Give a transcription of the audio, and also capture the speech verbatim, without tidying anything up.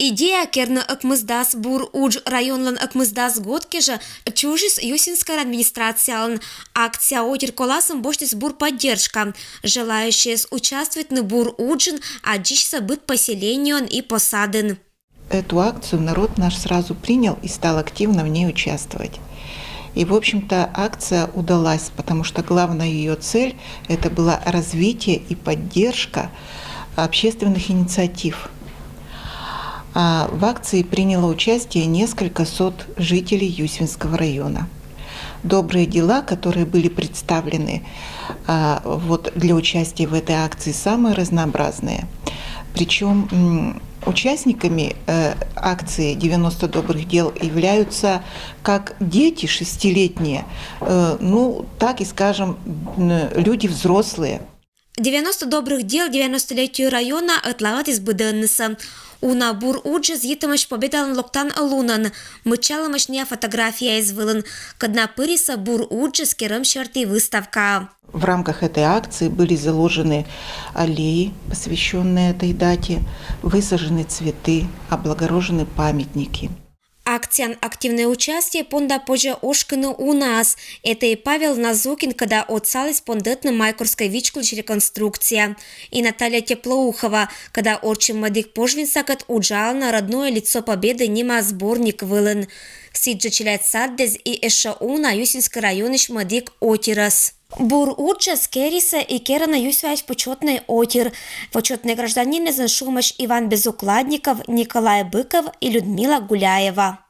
Идея керны ӧкмысдас бур удж районлӧн ӧкмысдас год кежӧ чужис Юсинскӧй администрациялӧн. Акция отир коласӧн босьтіс бур поддержка. Желающиеяс участвуйтны бур уджын аддзысьӧ быд поселениеын и посадын. Эту акцию народ наш сразу принял и стал активно в ней участвовать. И, в общем-то, акция удалась, потому что главная ее цель — это была развитие и поддержка общественных инициатив. А в акции приняло участие несколько сот жителей Юсвинского района. Добрые дела, которые были представлены а, вот, для участия в этой акции, самые разнообразные. Причем участниками э, акции девяносто добрых дел являются как дети шестилетние, э, ну, так и, скажем, люди взрослые. Девяносто добрых дел девяностолетию района ӧтлаӧдіс быдӧннысӧ. Уна бур уджыс йитӧмысь Победалӧн локтан лунӧн. Мыччалӧмаӧсь ная фотографияяс вылын, кӧд на пырисӧ бур уджыс керӧм серти выставкаӧ. В рамках этой акции были заложены аллеи, посвященные этой дате, высажены цветы, облагорожены памятники. Акцияын активнӧй участие понда позьӧ ошкыны унаӧс. Этӧ и Павел Назукин, кӧда отсаліс пондӧтны Майкурскӧй вичкоӧсь реконструкция, и Наталья Теплоухова, кӧда орччӧм мӧдік пожвинсакӧд уджалӧны «Родное лицо Победы» нима сборник вылын. Сідзжӧ челядь саддіс и ещӧ уна Юсинскӧй районысь мӧдік отирӧс. Бур уджӧс керисӧ и керӧны Юсьваысь почётнӧй отир. Почётнӧй гражданинъяслӧн шуӧмаӧсь Иван Безукладников, Николай Быков и Людмила Гуляева.